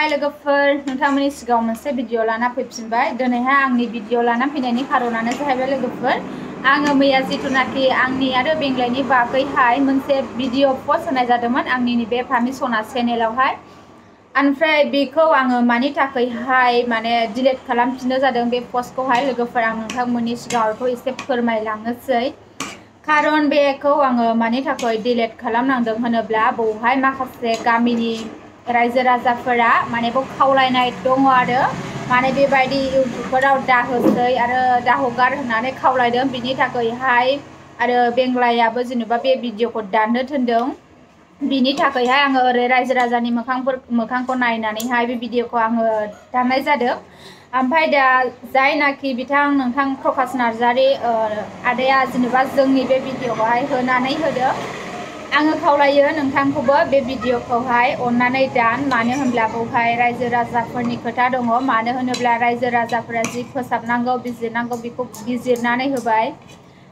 हाय लोगोफोर नोंथांमोननि सिगाङाव मोनसे भिडिअ लाना फैफिनबाय। दिनैहाय आंनि भिडिअ लाना फैनायनि खारनानो जाहैबाय लोगोफोर आङो मैया जिथुनाखि आंनि आरो बेंगलायनि बागैहाय मोनसे भिडिअ पोस्ट होनाय जादोंमोन आंनि बे फामि सना चेनेलावहाय। ओमफ्राय बेखौ आङो मानि थाखायहाय माने डिलीट खालामफिननो जादों बे पोस्टखौहाय लोगोफोर आं नोंथांमोननि सिगाङाव एसे फोरमायलांनोसै। खारन बेखौ आङो मानि थाखाय डिलीट खालामनांदों होनोब्ला बेवहाय माखासे गामिनि रायजो राजाफोरा माने बेयाव खावलायनाय दङ आरो माने बेबायदि इउटुबफोराव दाहोसै आरो दाहगार होननानै खावलायदों। बिनि थाखायहाय आरो बेंगलायाबो जेनेबा बे भिडिअखौ दाननो थिनदों। बिनि थाखायहाय आङो ओरै रायजो राजानि मोखांखौ नायनानैहाय बे भिडिअखौ आङो दाननाय जादों। ओमफ्राय दा जायनाखि नोंथां प्रकाश नार्जारी आदाया जेनेबा जोंनि बे भिडिअखौहाय होनानै होदों। आङो खावलायो नोंथांखौबो बे भिडिअखौहाय अननानै दान। मानो होनब्ला बेवहाय रायजो राजाफोरनि खोथा दङ। मानो होनोब्ला रायजो राजाफोरा जि फोसाबनांगौ बिजिरनांगौ बेखौ बिजिरनानै होबाय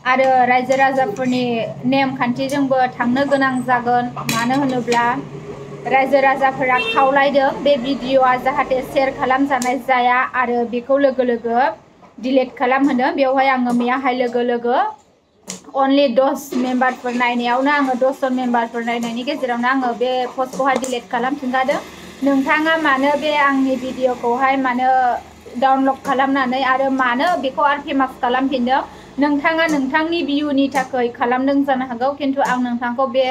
आरो रायजो राजाफोरनि नेमखान्थिजोंबो थांनो गोनां जागोन। मानो होनोब्ला रायजो राजाफोरा खावलायदों बे भिडिअआ जाहाथे शेयार खालामजानाय जाया आरो बेखौ लोगो लोगो डिलीट खालामहोनो। बेवहाय आङो मैयाहाय लोगो लोगो अनलि 10 मेम्बारफोर नायनायावनो आङो 10 जन मेम्बारफोर नायनायनि गेजेरावनो आङो बे पस्टखौहाय डिलीट खालामफिनजादों। नोंथाङा मानो बे आंनि भिडिअखौहाय मानो डाउनलड खालामनानै आरो मानो बेखौ आरो फेमास खालामफिनदों? नोंथाङा नोंथांनि भिउनि थाखाय खालामदों जानो हागौ, खिन्थु आं नोंथांखौ बे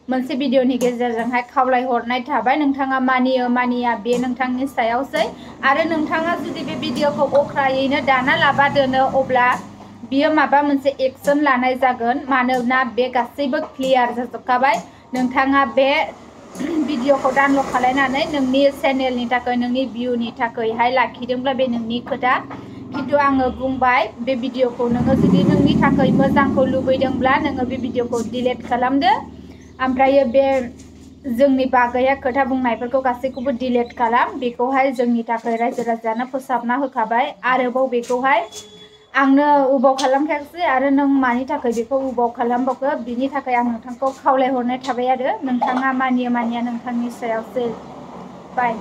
मोनसे भिडिअनि गेजेरजोंहाय खावलायहरनाय थाबाय। नोंथाङा मानियो मानिया बे नोंथांनि सायावसै। आरो नोंथाङा जुदि बे भिडिअखौ अख्रायैनो दाना लाबा दोनो अब्ला बियो माबा मोनसे एक्सन लानाय जागोन। मानोना बे गासैबो क्लियार जाजोबखाबाय। नोंथाङा बे भिडिअखौ डाउनलड खालामनानै नोंनि चेनेलनि थाखाय नोंनि भिउनि थाखायहाय लाखिदोंब्ला बे नोंनि खोथा, खिन्थु आङो बुंबाय बे भिडिअखौ नोङो जुदि नोंनि थाखाय मोजांखौ लुबैदोंब्ला नोङो बे भिडिअखौ डिलीट खालामदो। ओमफ्रायो बे जोंनि बागैया खोथा बुंनायफोरखौ गासैखौबो डिलीट खालाम। बेखौहाय जोंनि थाखाय रायजो राजानो फोसाबना होखाबाय। आरोबाव बेखौहाय आंनो अबाव खालामखायाखिसै आरो नों मानि थाखाय बेखौ अबाव खालामबावखो बिनि थाखाय आं नोंथांखौ खावलायहरनाय थाबाय आरो नोंथाङा मानियो मानिया नोंथांनि सायावसै। बाय।